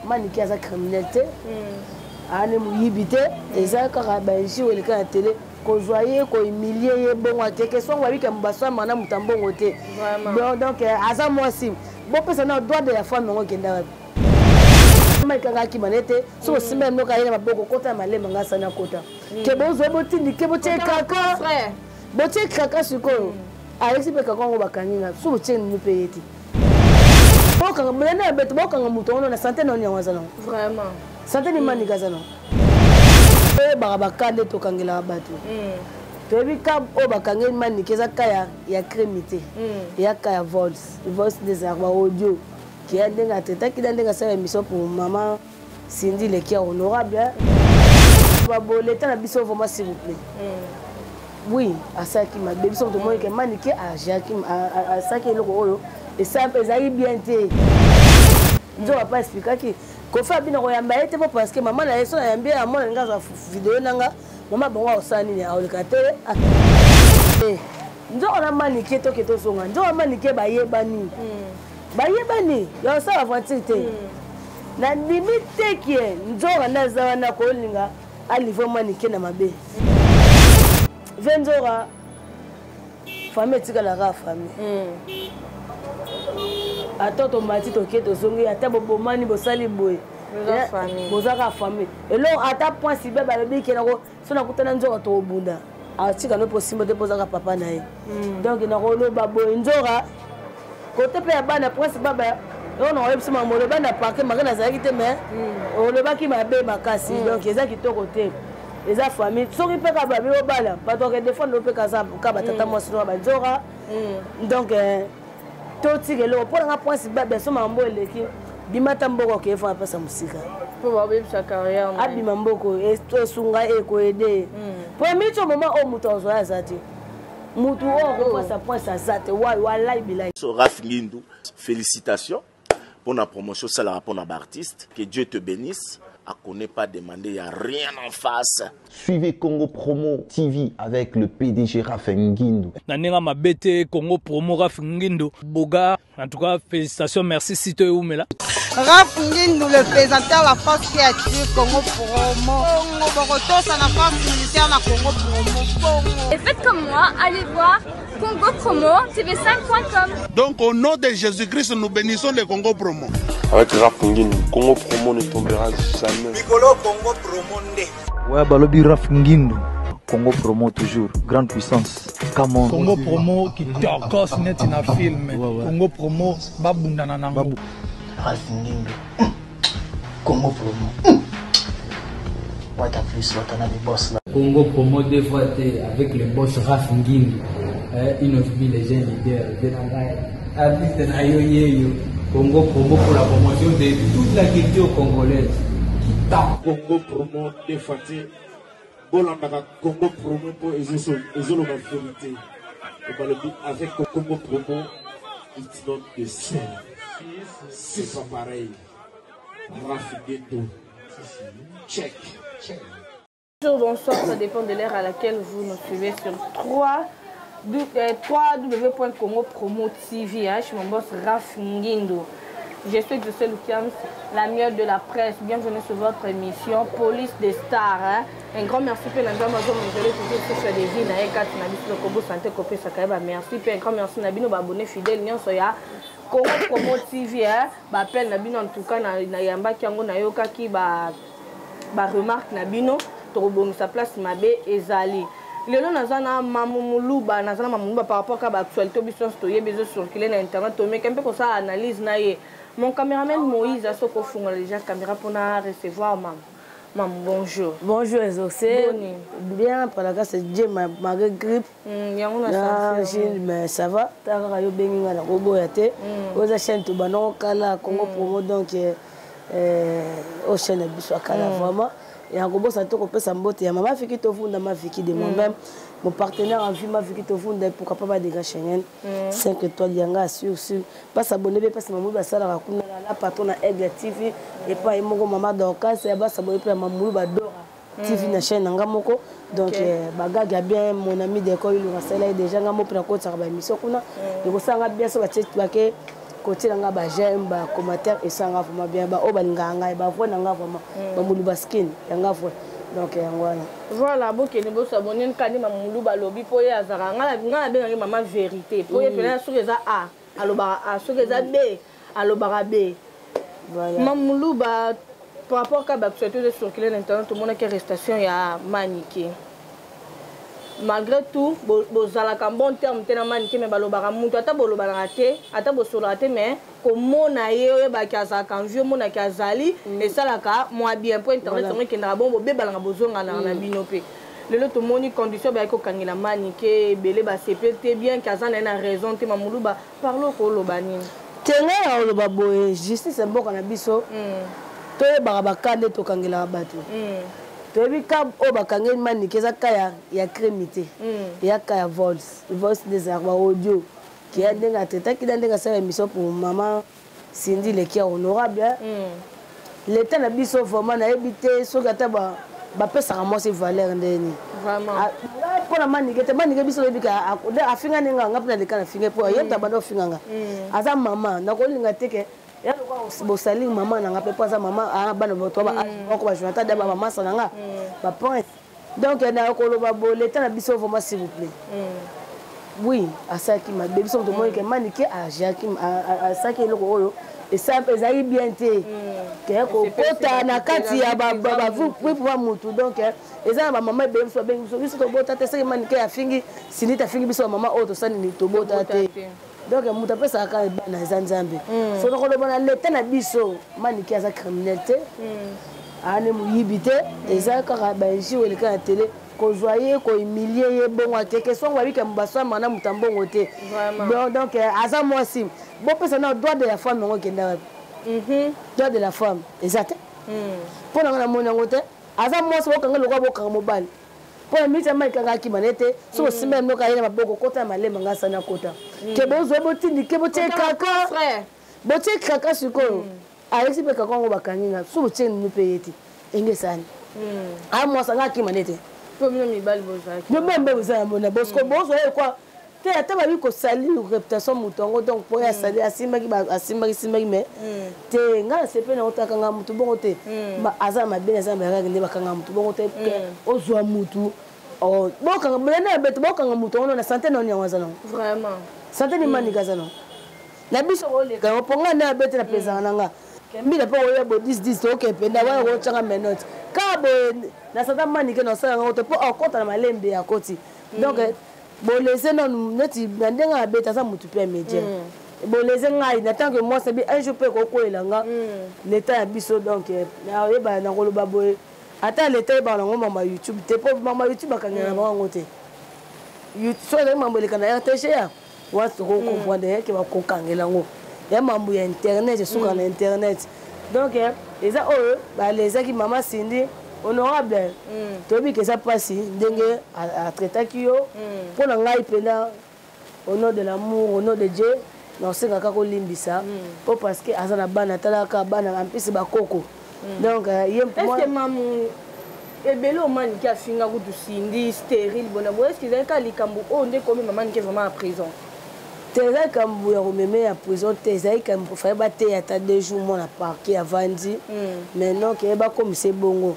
Manike aza criminel te, aane moyibi te, eza kaka bainjure eleka na tele, kozwa ye, kohumilie ye bongo akeke songo babika baswama na moto ya mbongo te. Donc aza mwasi, bopesa na droit de la femme yango ekenda wapi? Maikanga akima na ye te. Soki osimba ya mnoka ye na maboko, kota ya malema nga asani akota ke bozwa, botindi ke botie kaka, botie kaka sikoyo alexi mpe kaka yango bakangi nga so botie ninu mpe ye te. Bokanga bolanda ya beto, bokanga moto wana na sante nani yango aza nango sante ni manika aza nango. Toyebaka baka nde tokangelaka bato, toyebi ka oyo bakangeli Manike eza ka ya crime te, eya ka ya voice. Voice nde ezalaka ba audio keya ndenge atraitaki na ndenge asala émission pour mama Cindy Lekia honorable baboleta na biso. Vraiment, s'il vous plaît. Oui, asalaki mabe, biso tomoni ke Manike asalaki eloko oyo ezalaki bien te. Nzoka papa expliquaki Kofi abina koyamba ye te mpo parce que mama na ye so nayambi ye, amona ninga azwa video nanga mama bango, akosala nini? Aoleka te. Nzoka na Manike toke tozonga, nzoka Manike bayebani, bayebani ya kosala aventure te. Nandimi te kie nzoka nde aza wana kolinga alivre Manike na mabe ve nzoka famille etikalaka famille. Ata tomati, toke, tozongi, ata bobomani, bosali boye, boza kaka famille. Eloko ata point sibe balobi ke so nakutana nzoka tokobunda, atika no mpo simba te mpo ozaka papa na ye. Donc nakoloba boye, nzoka kote mpe ya bana Prince Baba oyo nakoyebisa mama, oloba na parke make nazalaki te, mais olobaki mabe makasi. Donc eza kitoko te, eza famille. Soki mpe ka babi obala bato ake defendre mpe kaza ka batata mwasi no banzoka. Donc totika eloko mpo nanga Prince Babe so mambo eleki, bima ata mboka, okeye fana apesa mosika. Abima mboko esunga ekoede po miti moment oyo moto azwa aza te, motu oyo akopasa Prince aza te. Walai bilai. So Raf Ngindu, félicitations pour la promotion salaka pour na artiste. Que Dieu te bénisse. À connaît pas demander, il y a rien en face. Suivez Congo Promo TV avec le PDG Raf Ngindu. Na ndenge mabe te, Congo Promo, Raf Ngindu Boga, en tout cas félicitations, merci site eumela. Raf Ngindu, le présentateur, la force qui attire Congo Promo. Congo Bokotosa, la force militaire, la Congo Promo. Congo. Et faites comme moi, allez voir Congo Promo TV5.com. Donc au nom de Jésus-Christ, nous bénissons le Congo Promo. Avec Raf Ngindu, Congo Promo ne tombera jamais. Mikolo Congo Promo nde. Ouais, balobi Raf Ngindu. Congo Promo toujours, grande puissance. Come on. Congo Promo kitokos neti na film. Ouais. Congo Promo babundana nango. Babu. Raf Ngindu. Congo Promo. Wata plus, wata na les boss là. Congo Promo deux fois T avec le boss Raf Ngindu. Eh, Inosbi les jeunes leaders. Artiste na yo yeyo. Congo Promo pour la promotion de toute la culture congolaise. Kita. Congo Promo deux fois T. Bolandaka Congo Promo mpo ezoloba vérité. Balobi avec Congo Promo, it's not the same. C'est pas pareil. Raf Ngindu. Check. Check. Bonjour, bonsoir, ça dépend de l'heure à laquelle vous nous suivez sur 3 www.congo Promo TV. Hein, je suis mon boss Raf Ngindu. Je suis José Lukiams, la mieux de la presse. Bienvenue sur votre émission Police des Stars. Hein. Un grand merci pour la Amazon toujours souffle de vie na ekati na biso kobo santé kopesa kayeba. Merci pe un grand merci na bino ba abonné fidèle nyonso ya Congo Promo TV, hein. Ba appel na bino en tout cas na yambaki yango, nayokaki ba remarque na bino, tokobongisa place mabe ezali. Lelo naza na Mamu Muluba, naza na Mamu Muluba par rapport ka ba actualité biso nyonso toyebi ezocircule na internet, tomeka mpe kosala analyse na ye. Mon caméraman Moïse asoki ofungola déjà caméra mpona recevoir Mamu. Mamu, bonjour. Bonjour Exaucé. Bien, par la grâce de Dieu, malgré grippe. Yango na angine, mais ça va. Ta kaka yo bengi nga na koboya te. Oza chaîne tobanda kala Congo Promo, donc oyo chaîne na biso akala vraiment. Ya kobosa te kopesa mbote ya mama Fiki Tovunda, ma Fiki de moi-même, mon partenaire en vie, ma Fiki Tovunda, pourquoi pas badega Schengen 5 étoiles yanga sur sur basabone mpe mpasi mamulu basalaka kuna na patron na Aigle TV epai ye moko mama Dorcas ya basabone mpe ya mamulu badora TV na chaîne na nga moko. Donc bagage ya bien, mon ami Deco Ilunga asala ye déjà, nga mo mpe nakotisaka baémission kuna, ekosala nga bien so batie bake. Kotiela nga ba j'aime, ba commentaire esanga vraiment bien. Ba oyo balingaka ngai, ba voix na nga vraiment. Ba muluba skin ya nga voix. Donc yango wana. Voilà, bokende bosabone nkandi mamulu balobi mpo ye azalaka ngai nabengaki mama vérité mpo ye mpena soki eza a alobaka a, soki eza b alobaka b. Mamulu ba par rapport ka baactualité ozo circule na internet, tomonaki arrestation ya Manike. Malgré tout bozalaka bon terme te na Manike, mais balobaka mutu ata bolobanaka te, ata bosolaka te, mais komona ye oyebaki azalaka envie, omonaki azali esalaka mwa bien mpo internet yango ekendaka bongo, bobebalanga bozonganaka na bino. Mpe lelo tomoni condition bayaki kokangela Manike, ebele basepe te, bien ke aza na ye na raison te. Mamuluba parle, okoloba nini? Te, ngai na koloba boye, justice ya mboka na biso, toyebaka baka nde tokangelaka bato. Toyebi ka oyo bakangeli Manike eza ka ya crime te, eya ka ya voice. Voice nde ezalaka baaudio keya ndenge atraitaki na ndenge asala émission pour mama Cindy Lekia honorable. L'état na biso vraiment nayebi te soki ata bapesaka mwasi valeur ndeni mpona Manike te. Manike biso toyebi afinga ndenge nga mpe naleka na finga mpo ye moto abanda ofinganga. Aza mama, nakolinga te ke ya lokola bosali mama na nga mpe mpo aza mama, bana bato moko bajonathan da bamamasa na nga baprince. Donc na koloba bo l'état na biso vraiment, s'il vous plaît, oui, asalaki mabe. Biso tomoni ke Manike asalaki eloko oyo ezalaki bien te, ke kokota na kati ya bavupuipuba mutu. Donc eza na bamama ebele biso babengi biso, biso tobota te. Soki Manike afingi Sinite, afingi biso bamama oyo tosali nini? Tobota te. Donc moto apesaka kaka bana eza Nzambe. So nakoloba na leta na biso, Manike aza criminel te, ane moyibi te, eza kaka bainjure eleka na télé. Kozwa ye kohumilie ye bongo akeke songo babika baswama na moto ya mbongo te. Donc aza mwasi, bopesa na droit de la femme. Yango ekenda wapi? Droit de la femme eza te mpo na nga, namoni yango te. Aza mwasi, bokanga lokola bokanga mobali mpo na miniti ya ekanga akima na ye te. Soki osimba ya mnoka ye na maboko, kota ya malema nga asani akota ke bozwa botindi ke botie kaka, botie kaka. Sikoyo alekisi mpe kaka yango bakangi nga so botie ninu mpe ye te enge esani aya mwasi anga akima nde te. Mibali boza yango na bosiko bozwa ye kwa te, ata babi kosali réputation moto yango. Donc po ye asali asimbaki asimbaki simbaki, mais te, ngai nasepe na otakanga motu bongo te. Aza mabe, aza na nde bakanga motu bongo te. Ozwa motu bokanga na beto, bokanga motu yango na santé nani yango aza nango? Santé ni Manika aza nango na biso koleka yango mpo ngai nde abete na pesaka na nga mbila mpo koya bo 10 10 toke mpenza wana kotyanga menote kaka boye na sata Manike na osala yango te mpo akota na malembe akoti. Donc bolese nanu neti na ndenge abeta, aza motu mpe ya média, bolese ngai na tant que mwasi abi un jour mpe kokweyela nga l'état ya biso. Donc nayeba nakoloba boye, ata l'état yebaka nango mama YouTube te, mpo mama YouTube bakangela na bango yango te. So ezali mambo eleka na RTGA wana, tokocomprendre ke bakokangela yango ya mambo ya internet esukaka na internet. Donc eza oyo balezaki mama Cindy honorable, toyebi ke eza mpasi ndenge atraitaki yo. Mpo na ngai mpena, au nom de l'amour, au nom de Dieu, nakosenga kaka kolimbisa mpo parce que aza na bana, atalaka bana ampisi bakoko. Donc ye est-ce mamu ebele omanike afinga kutu Cindy stérile bona boye, est-ce ezali kaka likambo oyo nde komi mama Nike vraiment ya prison? Te, eza likambo ya komeme ya prison te. Ezali likambo faye bateya ata 2 jours mwana parquet avandi, mais non ke bakomisa ebongo.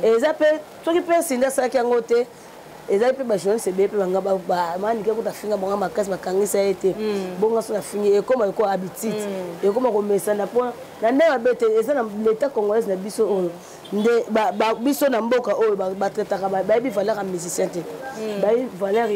Eza mpe soki mpe Cindy asalaki yango te, ezali mpe bajournaliste ebele mpe banga Manike kuta afinga bango makasi, bakangisa ye te. Bonga so nafingi ekoma ekoa habitude, ekoma komesana mpo na ndenge mabe te. Eza na l'état congolaise na biso oyo nde biso na mboka oyo batraitaka, bayebi valeur ya musicien te, bayebi valeur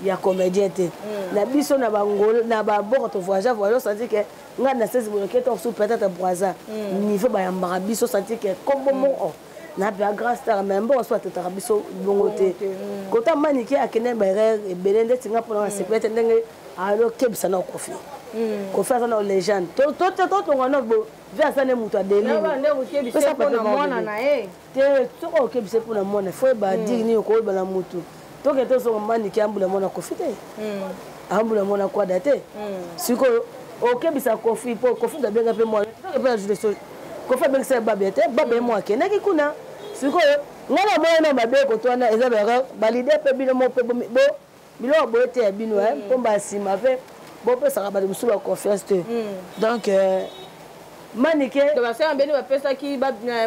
ya comédien te. Na biso na bangolo na bamboka tovoyage voyage, osenti ke ngai na sesi boye ke to peut-être Braza niveau bayambaka biso, osenti ke kombo moko na mpe grand star, mais mboka so atetaka biso bongo te. Kota Manike akende baerreur ebele ndeti nga mpona nasepele te ndenge alokebisa na Kofi. Kofi aza na légende, totonga na ve aza nde moto adelite. Soki okebisa mpona mwana, fo yeba dire nini okoyeba na motu. Toke tozonga, Manike ambula mwana Kofi te, ambula mwana kwada te. Sikoyo okebisa Kofi mpo Kofi moto abenga mpe mwana. Toke mpe na jude, Kofi abengisa babe te, babe mo akendaki kuna. Sikoyo ngai na mwana na mabe koto wana eza baerreur baleader mpe bino mo mpe biloko boye te ya bino mpo mbala nsima mpe. Bopesaka bato mosusu ba confiance te. Donc Manike basala beni bapesaki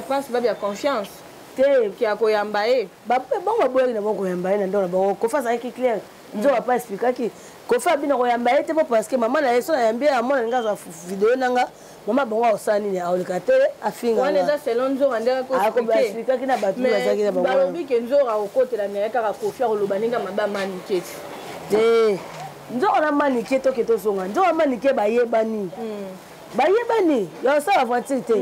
Prince Babia confiance te ya koyamba ye. Bango baboyaki na bango koyamba ye na ndako na bango. Kofi azalaki clair, nzoka papa expliquaki Kofi abina koyamba ye te mpo parce que mama na ye so nayambi ye, amona ninga azwa video nanga mama bango akosala nini, akoleka te afinga. Wana eza selon Nzora ndenge aexpliquaki na bato bazalaki na bango. Balobi ke Nzora akokotela na ye kaka Kofi, akoloba ndenge mabe Manike. Te, Nzora na Manike toke tozonga. Nzora Manike bayebani, bayebani ya kosala aventure te.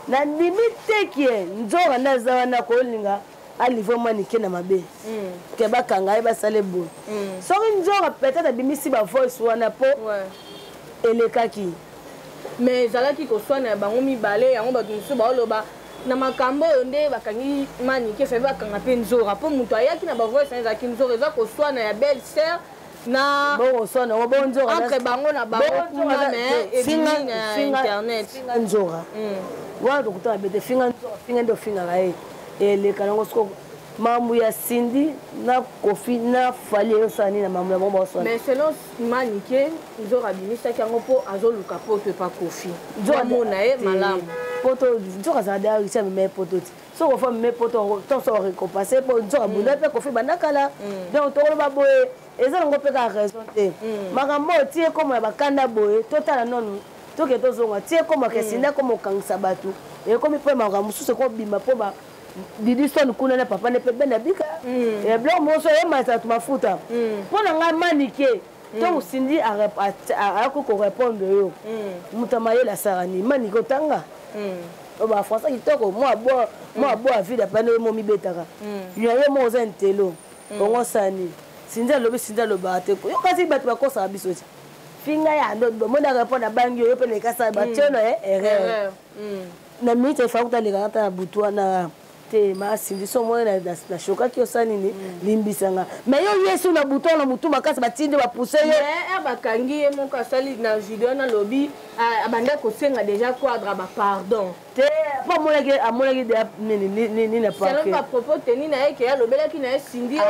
Nandimi te ke Nzora nde aza wana kolinga alivre Manike na mabe, ke bakanga ye, basala boye. Soki Nzora peut-être abimisi bavoice wana mpo elekaki. Mais ezalaki koswana ya bango mibale yango. Bato mosusu baoloba na makambo oyo nde bakangi Manike, fabi bakanga mpe Nzora mpo moto ayaki na bavoice na ezalaki Nzora. Eza koswana ya belle sœur na bokoswana yango bo Nzora entre bango na bango kuna, mais ebimi na internet. Finga Nzora wana, tokutana bete. Finga Nzora, finga nde ofingaka ye, eleka nango. Siko mambo ya Cindy na Kofi na Fally eyosala nini na mambo ya bango baoswana? Mais selon Manike, Nzora abimisaki yango mpo azoluka poto epa Kofi, amona ye malamu. Poto, Nzoka azala deya riche, amema ye poto ti soki ofa meme poto toso récompense po Nzoka bunda mpe Kofi banda kala. Donc tokoloba boye, eza nango mpe kaka raison te. Makambo oyo tie ekoma ya bakanda boye, totala nanu, toke tozonga tie ekoma ke Cindy akoma kokangisa bato, ekomi mpe makambo mosusu ekobima mpo Didi Stone kuna na papa ne mpe benda bika biloko moso eyemalisa bato mafuta. Mpo na ngai, Manike, ntongo Cindy ayaki korépondre yo, moto ya mayele asala nini? Manike otanga bafrançais kitoko, mwa bo avide apane yo mo mibetaka ya ye mo oza intelo bongo sani. Cindy alobi, Cindy alobaka te. Yo kasi bato bakosaka biso ti finga ya ndo bomoni arépondre, abangi yo, yo mpe lekasa batie na erreur na minute efa kuta alekaka ata na butu wana te. Masindi so omoni nashokaki, osala nini, limbisanga. Mais yo yesu na butu wana, motu makasi batindi bapousse yo. Mais bakangi ye moko, asali na video, nalobi abanda kosenga déjà Quadra bapardon. Te, mpo amonaki, amonaki deya nini nini na parquet, bapropos teni na ye ke alobelaki na ye Cindy.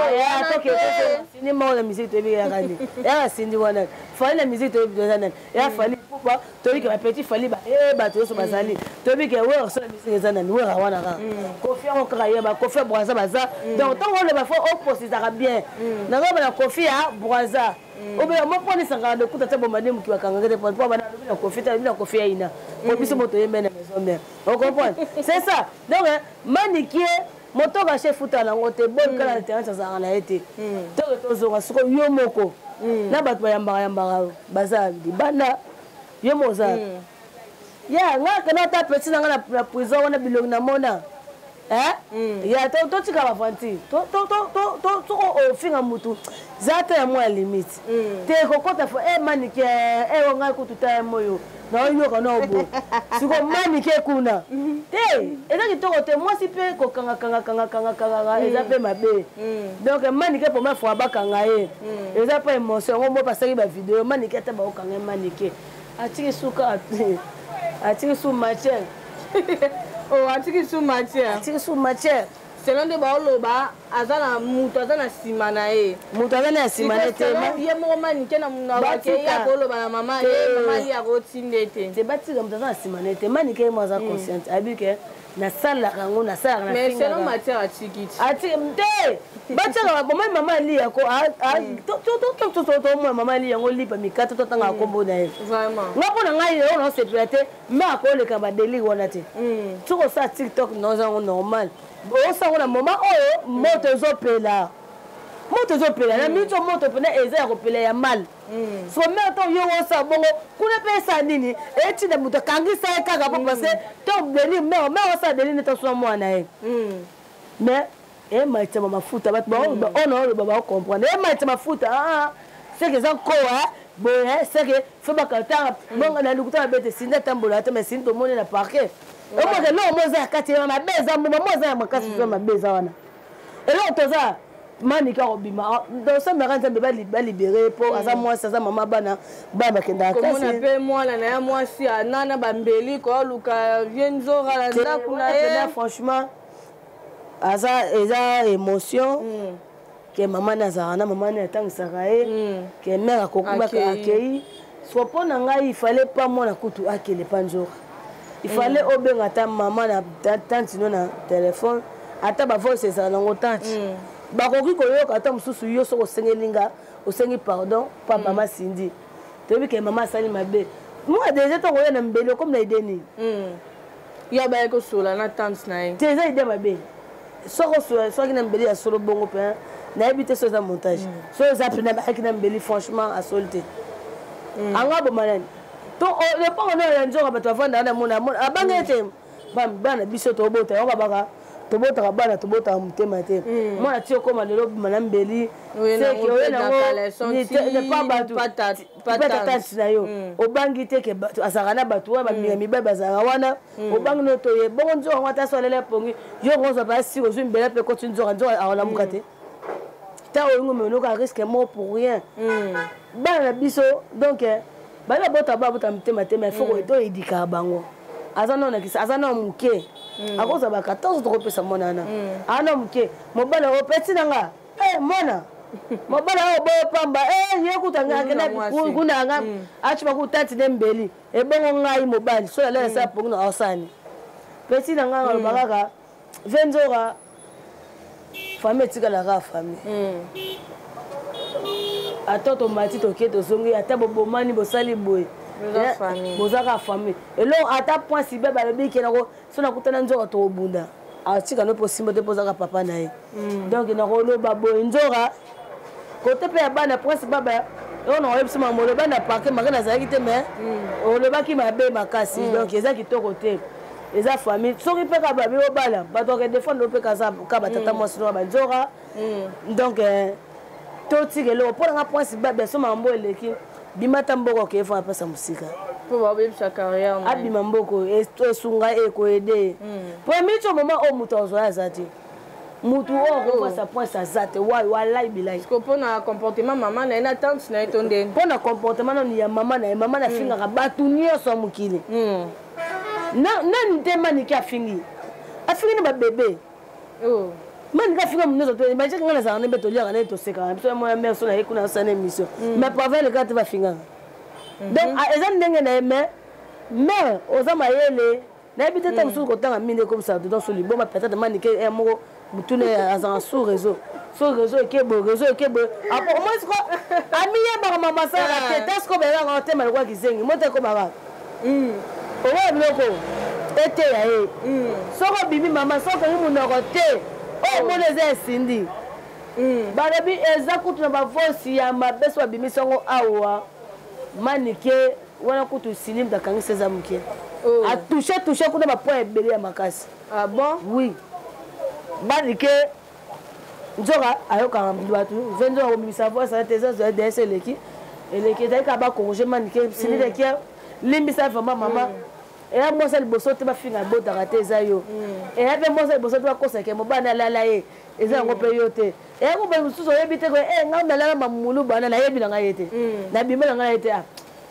Cindy moko na musique toyebi yaka nini, yaka Cindy wana. Fally na musique toyebi eza nani, ya Fally Pupa. Toyebi ke bapetits Fally baye, bato nyonso bazali. Toyebi ke Wera so na musique eza nani, Wera wana kaka. Kofi yango kaka ye, bakofi ya Braza baza. Donc ntango oloba, fo oposisaka bien nango na Kofi ya Braza obe mo mpo nisangaka lokuta te. Bomande moki bakangaki te mpo bana alobi na Kofi te, alobi na Kofi ya ina po biso mo toyembe na maison mère, ocomprendre? C'est ça. Donc Manikie motoka chef uta nango te, bon kala na terrain azalaka na ye te. Toke tozonga siko yo moko na bato bayambaka yambaka baza libanda, yo mo oza ya nga kena ata petit na nga na prison wana, bilongi namona ya totika baventure. Soko ofinga mutu, za te ya mwa ya limite te kokota fo e Manike ewo ngai kutu ta ye moyo naoyoka na obo siko Manike kuna te, eza kitoko te. Mwasi mpe kokangakangakangakangakanga eza mpe mabe. Donc Manike première fois bakanga ye, eza mpe émotion yango mo basaki bavideo. Manike ata baokanga ye, Manike atiki suka, atiki su matière. Oh, atiki su matière. Atiki su matière. Selon nde baoloba, aza na moto aza na nsima na ye. Moto aza na nsima na ye te. Ye moko Manike na monoko ye akoloba na mama ye, mama ye akotinde te. Te, batika, moto aza na nsima na ye te. Manike ye mo aza consciente, ayebi ke nasalaka yango, nasalaka. Mais selon matière atiki. Te, batiaka bomai mama ali yako tomona mama ali yango lipa mikate, totangaka nkombo na ye. Nga mpo na ngai oyo naosepela te, me akoleka badélire wana te. Soki osala TikTok naoza yango normal, osango na moment oyo moto ezopela, moto ezopela na miniti oyo, moto mpena eza ya kopela ya mal. So mare ntango yo osala bongo kuna mpe esala nini, etinda moto akangisa ye kaka po parce que ntango délire mare, mare osala délire neti osala mwana ye, mais ematisama mafuta. Bato oyo naoloba baocomprendre, ematisama mafuta seke eza nkowa boye, seke fo bakatanga bongo na lukuta mabe te. Cindy atambola te, mais Cindy tomoni na parquet, omaka eloko mo eza ya kati ya mabe, eza mbuma mo eza ya makasi eza mabe, eza wana eloko toza. Manike akobima, tosambelaka Nzambe balibere mpo aza mwasi, aza mama bana, bana bakendaka. Komona mpe mwana na ye mwasi anana bambeli koaluka vie Nzora na ndako na ye. Franchement aza, eza émotion. Ke mama ne azalaka na mama ne atangisaka ye, ke mare akokubaka akei. So mpo na ngai, il fallait pas mwana kutu akende pa nzoka. Il fallait obenga ata mama na tante no na telefone, ata bavoice ezala nango, tante bakoki koyoka. Ata mosusu yo soki osengeli nga, osengi pardon pa mama Cindy, toyebi ke mama asali mabe. Mwa deja ntango oya na mbeli, okomi na idée nini? Yo abaye kosola na tante na ye. Te, eza idée mabe. Soki osola, soki na mbeli ya solo bongo mpe nayebi te, so eza montage, so eza mpena bayaki na mbeli, franchement asoli te. Anga aboma nani to lepongo no ya nzoka? Bato bavanda wana, mona abangi ete bana biso tobota yango, babaka tobotaka bana, tobotaka motema te. Mwana ti okóma lelo obima na mbeli, seke oye nango pa bato tante na yo, obangi te ke azalaka na bato wana, baminga mibali bazalaka wana, obangi no toye bongo nzoka yango. Ata so alele pongi, yo kozwa pa sika, ozwi mbela mpe koti nzoka, nzoka akolamuka te. Ta olingo menoka risque moko pour rien. Bana na biso donc baye babota, babota motema te, mais faut toyedikaka bango. Aza nano nakisa, aza nano moke, akozwa ba 14, tokopesa mwana wana aza nano moke. Mobali oyo peti na nga, mwana mobali oyo boyo pamba, ye kuta kuna nga acima ku tati ne mbeli ebongo. Ngai mobali so nalela sala pongi na osani peti na ngai, aloba kaka ve nzoka famille etikalaka famille. Ata tomati, toke, tozongi, ata bobomani, bosali boye, boza kaka famille. Eloko ata point sibe balobi ke nako so nakutana nzoka tokobunda, atika no mpo simba te, mpo ozaka papa na ye. Donc nakoloba boye, nzoka kote mpe ya bana Prince Baba oyo nakoyebisa mama, oloba na parke make nazalaki te, mais olobaki mabe makasi. Donc eza kitoko te, eza famille. Soki mpe ka babi obala, bato bake défendre mpe ka batata mwasi no banzoka. Donc totika eloko mpo nanga Prince Babe so makambo eleki, bima ta mboka, okeye fo apesa mosika. Mpo babebisa carrière. Abima mboko, esunga, ekoede po miniti o moma oyo moto azwa aza te, mutu oyo akopasa Prince aza te. Wai walai bilai. Mpona comportement mama na ye na tante na ye to ndeni? Mpona comportement nani ya mama na ye. Mama na afingaka bato nyonso ya mokili nani te. Maniki afingi, afingi na babebe. Maniki afinga moto nyonso to imagine nga nazalaka nde mpe toliaka nde tosekaka na biso moya mare so na ye kuna asala émission, mais Pavel kaka te bafingaka. Donc eza ndenge na ye, mais mare oza mayele, nayebi te. Ta mosusu kotanga mingi ekomisaka dedans so liboma. Peut-être Manike ya moko motuna azalaka sous réseau, so réseau eke boye, réseau eke boye, apo omoi siko amiyebaka mama asalaka te. Ta siko bayebaka otema lokola kizengi mo te, ekomaka okoya biloko eteya ye. Soki obimi mama, soki okangi monoko te, oyo omoni eza esindi. Balobi eza kutu na bavosi ya mabe, so babimisi yango awa. Manike wana kutu sini moto akangisi eza moke, atouche touche kuna bapoint ebele ya makasi. Ah bon? Oui, Manike nzoka ayokaka bato ve nzoka kobimisa voice wana te, eza zwa ds eleki eleki, ezali kaka bacorrige Manike sini leki. Limbisa vraiment mama. Eya mwasi ya liboso te bafinga ebotaka te, eza yo. Eya mpe mwasi ya liboso te bakosaka mobali alala ye, eza yango mpe yo te. Eya mobali mosusu oyebi te, ngai nalala mamulu bana, nayebi na ngai ye te, nabima na ngai ye te.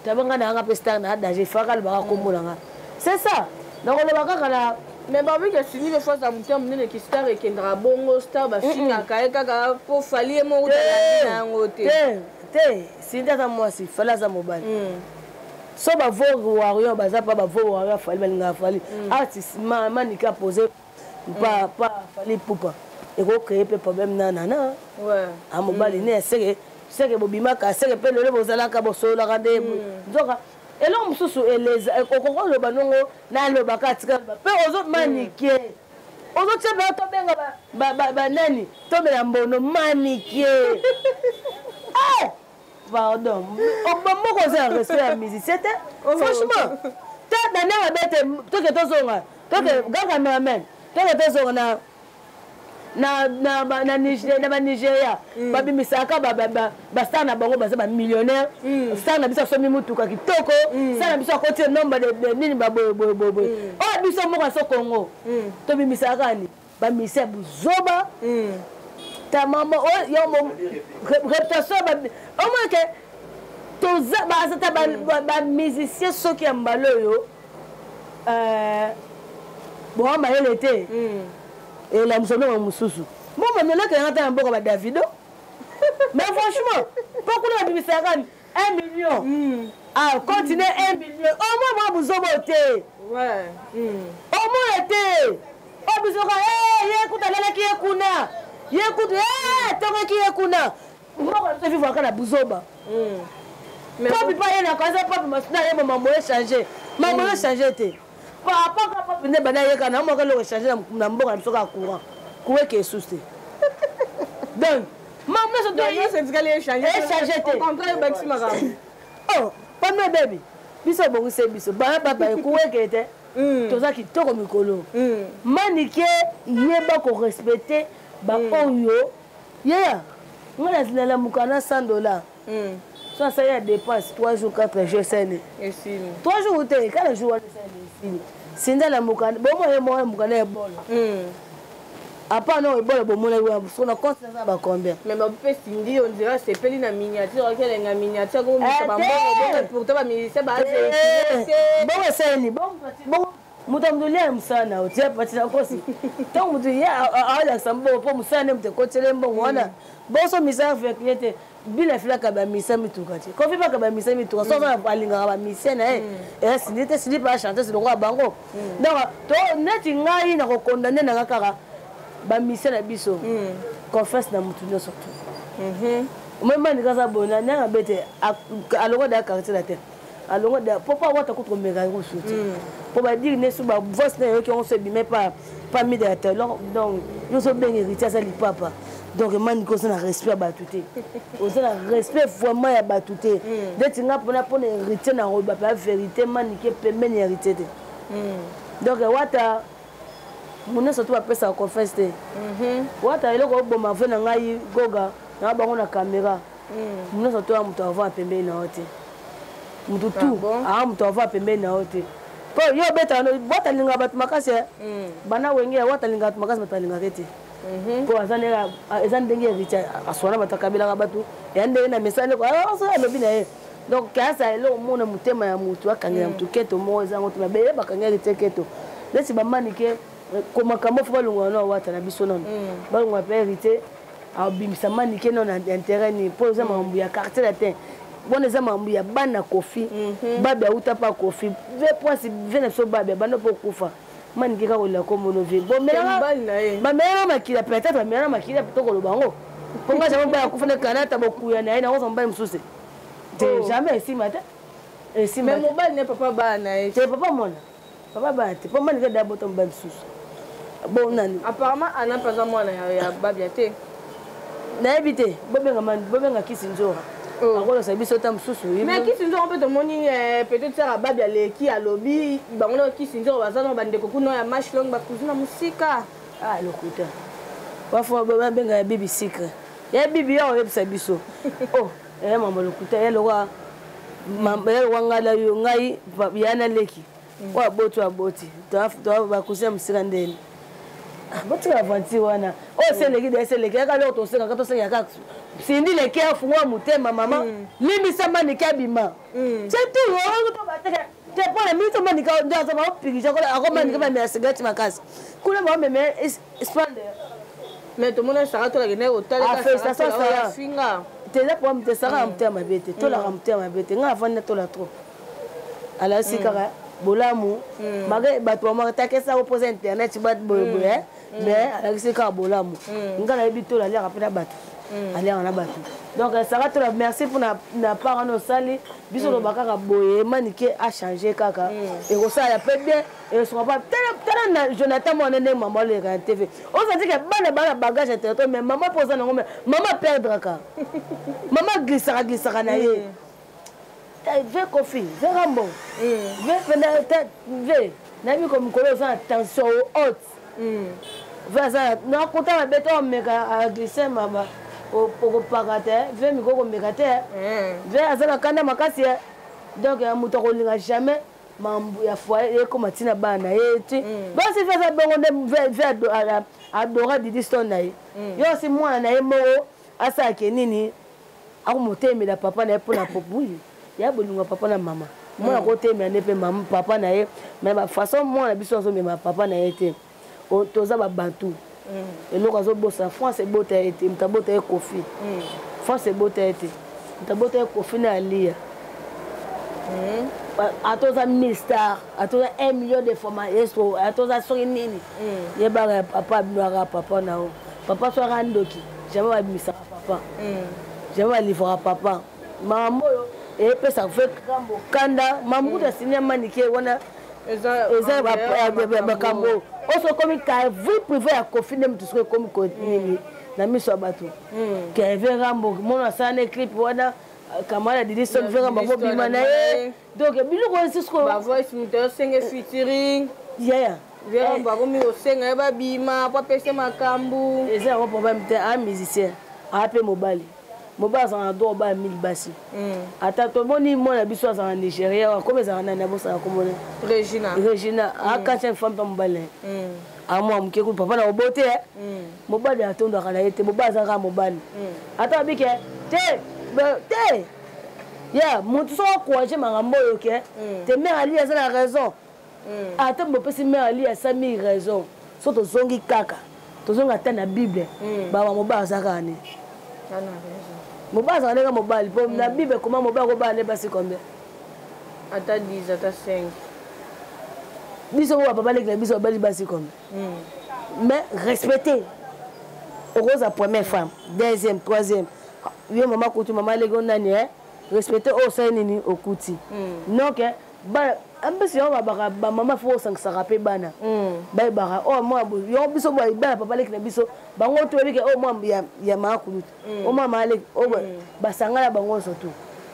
Taba ngai na yanga mpe star na danger, faka alobaka kombo na ngai, c'est ça nakoloba kaka na. Mais babi ke Cindy le fois aza motu ya monene, ki star ekendaka bongo, star bafingaka ye kaka mpo Fally ye moko talandi na yango te. Te te, Cindy aza mwasi, Fally aza mobali. So bavo warrior baza pa bavo warrior, Fally balingaka Fally. Artiste Manike apose pa pa Fally Pupa, ekocreye mpe problème na nana a mobali ne seke seke bobimaka seke mpe lelo bozalaka bosololaka nde nzoka eloko mosusu eleza. Okoki oloba nongo nalobaka atika mpe ozo Manike ozotia mpe tobenga banani tobela mbono Manike. Pardon, moko oza ya respect ya musicien te, franchement. Te na ndenge mabe te, toke tozonga, toke ga cameraman, toke tozonga na Banigeria, babimisaka bastar na bango baza bamillionnaire. Star na biso asomi mutuka kitoko, star na biso akoti nombre de nini baboyeboyeboye. Oyo biso moko aso Congo tobimisaka kani bamisia buzoba ta mama yo réputation omoi ke toza baza ta bamusicien. Soki ya mbala oyo boa mayele te, elamusa ndongo mosusu. Mbongo meleke yanga ta na mboka baDavido. Mais franchement, mpo kuna babimisaka 1 million. Ah, continue 1 million. Au moins mwa buzobo te. Au moins te. Oyo biso ka ye kutu alalaki ye kuna. Ye kutu atongaki ye kuna. Moko na biso vivre kaka na buzoba. Papi pa ye na kaza papi masuna ye mambo ye changer. Mambo ye changer te. Papa ka papi nde bana ye kana moko eloko changer na mboka na biso kaka courant. Courant ke esusu te. Donc mambo nyonso to echanger te. Au contraire bakisi makambo. Oh, pambe baby. Biso ebongise biso. Bana papa courant ke te. Toza kitoko mikolo. Manike yeba ko respecter ba oyo. Yeya. Nga nalamuka na 100 dollars. So asali ya dépense 3 jours 4 jours esali. 3 jours te, kala jour wana esali esili. Sinda lamuka, bomo ye moko lamuka na ebolo. Apa no ebolo bomona wa so na compte na ba combien. Mais ba pe Cindy on dirait sepeli na miniature okelenga miniature ko misa ba mbongo bongo pourtant ba musicien ba bongo esali bongo bongo moto ya moto lia mosala na yo tia pati na kosi ntango moto ye alakisa mbongo mpo mosala nde moto ekotele mbongo wana boso misala fekile te bila filaka bamisa mituka te kofi baka bamisa mituka soki alingaka bamisien na ye eza sindi te sindi mpe achanteuse lokola bango donc to neti ngai nakokondane nanga kaka bamisien na biso confiance na motu nyonso tu omemani kaka bona nanga bete alongo da quartier la te alongo da po po awata kutu komeka yango susu te po badire ne su bavoice na eyoki yango so ebime pa pa mida ya talon donc yo ozobenga héritier aza lipapa. Donc emaniki oza na respect ya bato te, oza na respect vraiment ya bato te. Neti nga mpona mpona héritier na koloba mpe ya vérité, maniki pembeni ya héritier te. Donc wata mo nyonso to bapesaka confiance te. Wata eloko oboma ve na ngai goga na bango na caméra mo nyonso to ya moto avant pembeni na yo te, motu tu aa moto avant pembeni na yo te. Po yo obetaka wata alingaka bato makasi bana wenge, wata alingaka bato makasi, bato alingaka te. Po aza ndenge eza ndenge héritier aswana bato akabelaka bato ya ndenge na mesana alobi na ye. Donc kasa eloko mona motema ya motu akangela motu keto moko ezango te mabele bakangela héritier keto neti bamanike makambo fo balongwa na wata na biso nano balongwa mpe héritier abimisa manike nano na intérêt nini mpo eza makambo ya quartier latin wana eza makambo ya bana Kofi babe auta mpa Kofi ve poisi ve na biso babe abanda mpo okufa manike kaka kolela kombono vie bamelana makila peut-être bamelana makila tokoloba yango mpo nga jamai mobali akufa na kanata bokuya na ye nakozwa mobali mosusu te jamais esima te esima mobali ne papa bana na ye te papa mwana papa bana te mpo manike da bota mobali mosusu bon nani apparemment ana mpe aza mwana ya babia te. Nayebi te, bobenga bobenga kisi nzora akolosa biso ta mosusu. Mais kisi nzora mpe tomoni peut-être sara babi aleki alobi bango na kisi nzora baza na bandeko kuna ya mash long bakuzi na mosika. Ah lokuta bafo babenga ya bibi sikre ya bibi ya oyebisa biso oh ya mama lokuta ya lokwa ya lokwa ngai na yo ngai ya na leki oyo aboti oyo aboti bakuzi ya mosika ndeni botika aventure wana oyo se eleki de se eleki yaka loko tosengaka tosengaka Sindi leki afungola motema mama limbisa manike abima c'est tout te mpo na mingi tomanika nde aza baopikisa akomanika bamela cigarette makasi kuna baomeme spande. Mais tomona Sara tolakende kotalekafinga te eza problème te. Sara ya motema mabe te, tolaka motema mabe te. Ngai afandi na tola trop alasi kaka bolamu malgré bato bamaka takesa oposa internet bat boyeboye, mais alakisi kaka bolamu. Ngai nayebi tola aliaka mpe na bato, aliaka na bato. Donc Sara tola, merci mpo na part wana osali biso. Loba kaka boye manike achange kaka ekosala mpe bien esoka pa. Tala na Jonathan mwana ndenge mama oleka na TV ozati ke bana bana bagage ya territoire, mais mama mpo oza nango, mama perdraka, mama glissaka glissaka na ye ve Kofi ve Rambo ve ve nayebi ko mikolo oza na tension haute ve aza nakota mabe to omeka aglisse mama okopaka te ve miko komeka te ve aza na kanda makasi. Donc moto akolinga jamais mambo ya foyer ekoma ntina bana na ye ti basi ve aza bongo nde ve adora Didi Stone na ye yo osi mwana na ye moko asalake nini akomotemela papa na ye mpona popui ya bolingo ya papa na mama. Mwana kotemela nde mpe mama papa na ye, mais bafaçon mwana biso azomema papa na ye te. Toza babantu. Eloko azobosa, France ebota ye te, moto abota ye Kofi. France ebota ye te, moto abota ye Kofi na Alia. Ata oza 1000 star, ata oza 1 million de fois maestro, ata oza soki nini, yebaka ya papa abimaka papa na yo. Papa so aka ndoki, jamais babimisaka papa, jamais balivraka papa. Makambo oyo epesa fe kanda, mamu kutu asinia manike wana eza makambo oyo oso okomi ka vie privé ya Kofi nde moto soki ekomi nini na miso ya bato. Kevin Rambo mono asala ne clip wana camarade Didi Stone, Ve Rambo akobima na ye. Donc biloko oyo sisiko bavoice moto ayosenge featuring yaya. Ve Rambo akomi kosenga ye babima po apesa makambo. Eza yango problème te. A musicien aa mpe mobali, mobali azala na droit obala mille basi. Ata tomoni mwana biso azala na Nigeria, akomi ezala nani, abosana komona. Regina. Regina akantia femme mpe mobali na ye amwa moke kutu papa na obote. Mobali atondaka na ye te, mobali azalaka mobali. Ata babike te te ya motu soki akourage makambo oyo ke te, mare Ali aza na raison. Ata bopesi mare Ali asami raison, so tozongi kaka, tozongi ata na Bible, baba mobali aza kaka nini? Mobali azalaka ndenge mobali po na Bible koma mobali akobala nde basi combien? Ata 10, ata 5. Biso mo bapapa leki na biso babali basi combien? Mais respecte, okoza première femme, deuxième, troisième, yo mama kutu mama leki o nani, respecte oyo osali nini okuti. Donc bana ambesi yango babaka bamama fo osangisaka mpe bana bayebaka oyo mwa yango biso boye bana papa leki na biso bango toyebi ke oyo mwa ya mama kulutu, oyo mwa mama leki oyo basangana bango nyonso tu.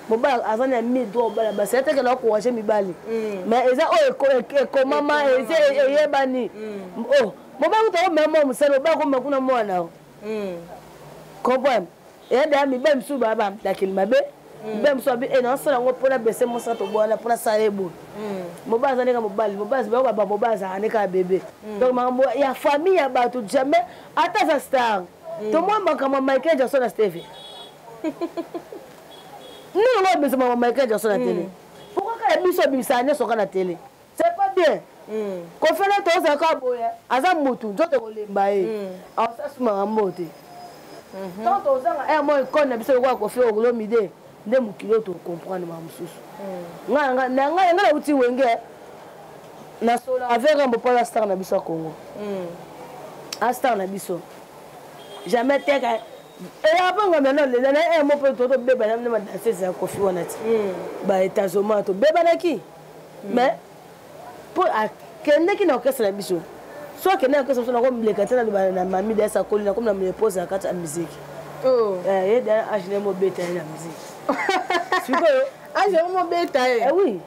Mobali aza na mille droit obala basi, atekela ocourage mibali, mais eza oyo ekomama, eza eyebani. O mobali kuta omema mwa mosala, mobali akomema kuna mwana o comprendre. Eya deya mibali mosusu baya balakeli mabe, mibali mosusu abi nasala yango mpona bese mosala tobwana mpona sala ye boye. Mobali aza ndenge mobali, mobali baba mobali azalaka nde kaka bebe. Donc makambo ya famille ya bato jamais, ata aza star. Tomoi makambo ya Michael Jackson na Steve, nini yango abimisa makambo ya Michael Jackson na tele? Pourquoi kaka biso abimisaka nyonso kaka na tele? C'est pas bien. Kofela tozala kaka boye, aza mutu nzoto kolemba ye, aosasi makambo te. Tant tozanga aire moko ekone na biso lokola Kofi Olomide nde mokili oyo tocomprendre makambo mosusu. Ngai ngai nauti Wenge, nasola avec Rambo mpo aza star na biso ya Congo, a star na biso jamais teka eya mpo ngambe na lela na aire moko mpe totobebana na badanseuse ya Kofi wana ti baetazoma tobebanaki. Mais mpo akendeki na orchestre na biso, so akende na orchestre biso nakomileka te, naloba na mami dayasa akoli, nakomi na menopause na kati ya musique. Ye daya age na ye mobeta ye na musique sikoyo. Age yango mobeta ye? Oui,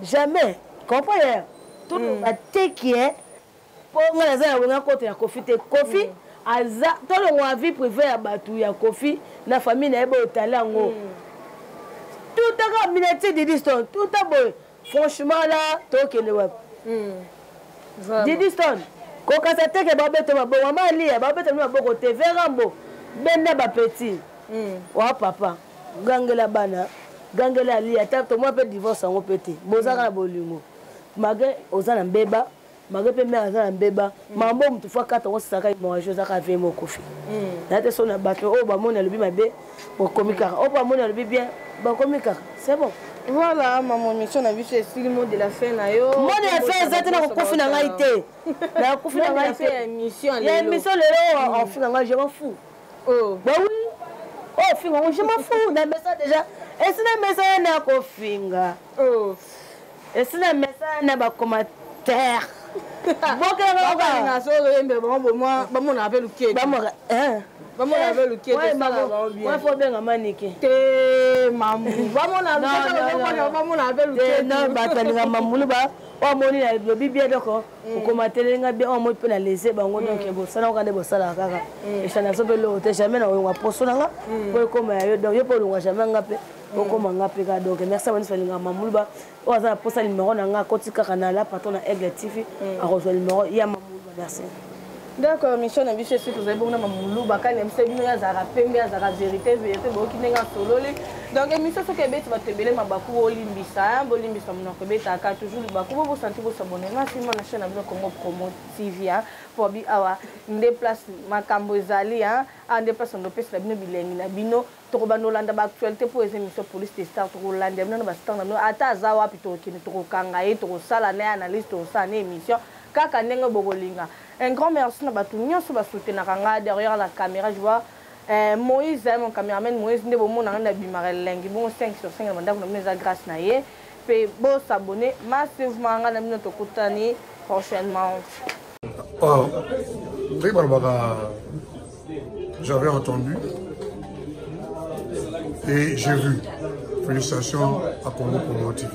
jamais comprendre toloba te kie mpo ngai naza na Wenga kote ya Kofi te. Kofi aza tolongwa vie privée ya bato ya Kofi na famille na ye boyo otali yango tutaka miniature Didi Stone tuta boye. Franchement la tokende wapi? Didi Stone kokasa teke babeta maboko, mama Alia babeta bino maboko te. Verambo benda bapeti wa papa, gangela bana, gangela Alia. Ata tomwa mpe divorce yango mpe te, bozaka na bolingo malgré oza na mbeba, malgré mpe mare aza na mbeba. Mambo motu fo akata ngo sisaka hémorragie ozaka ve mo Kofi na te. So na bato oyo bamoni alobi mabe, bokomi kaka, oyo bamoni alobi bien, bakomi kaka, c'est bon. Voilà mama, émission na biso esili. Mot de la fin na yo? Mot de la fin eza te, nakokufi na ngai te, nakokufi na ngai te. Ya émission? Ya émission lelo ofinga ngai, je m'en fous. Bah oui, oyo ofinga ngo, je m'en fous. Na mesa déjà esi na mesa ye na kofinga, esi na mesa na bacommentaire. Bokelanga so oyembela bango bamonaka mpe luketu, bamona mpe luketu. Fo obenga manike. Te mamu, bamona mpe luketu. Bato alinga mamulu ba oyo amoni lobi bien, donc okomatelenga bien oyo amoni mpe na lese bango. Donc bosala kaka nde bosalaka kaka echana so mpe loko te. Jamais na olongwa poso na nga mpo ekoma ya yo, donc yo mpe olongwa jamais nga mpe okoma nga mpe kaka. Donc merci banisi balingaka mamulu ba oyo aza na posa numéro na nga, akoti kaka na la patron na Aigle TV, akozwa numéro ya mamulu. Merci. D'accord, mission na biso esi tozali bongo na mamuluba kani na biso bino azalaka pembe, azalaka vérité vérité, boyoki ndenge asololi. Donc émission soki ebeti bato ebele mabaku, bolimbisa, bolimbisa, monoko ebetaka toujours libaku. Bo bosanti bosabone na nsima na chaîne na bino Congo Promo TV, po bi awa nde place makambo ezali, awa nde place ndopesela bino bilengi na bino. Tokobanda olanda baactualité mpo eza émission Police de Star. Tokolanda bino na bastar na bino, ata aza wapi, tokokende tokokanga ye, tokosala na ye analyse, tokosala na émission kaka ndenge bokolinga. Un grand merci na bato nyonso basoutenaka nga derrière la caméra. Je vois Moïse, mon caméraman Moïse, nde bomonanga nde abimaka elengi bongo 5 sur 5 na bandako na bino, eza grâce na ye. Mpe bosabone massivement. Nga na bino tokutani prochainement. Oh, ndenge balobaka, j'avais entendu et j'ai vu. Félicitations à Congo Promo TV.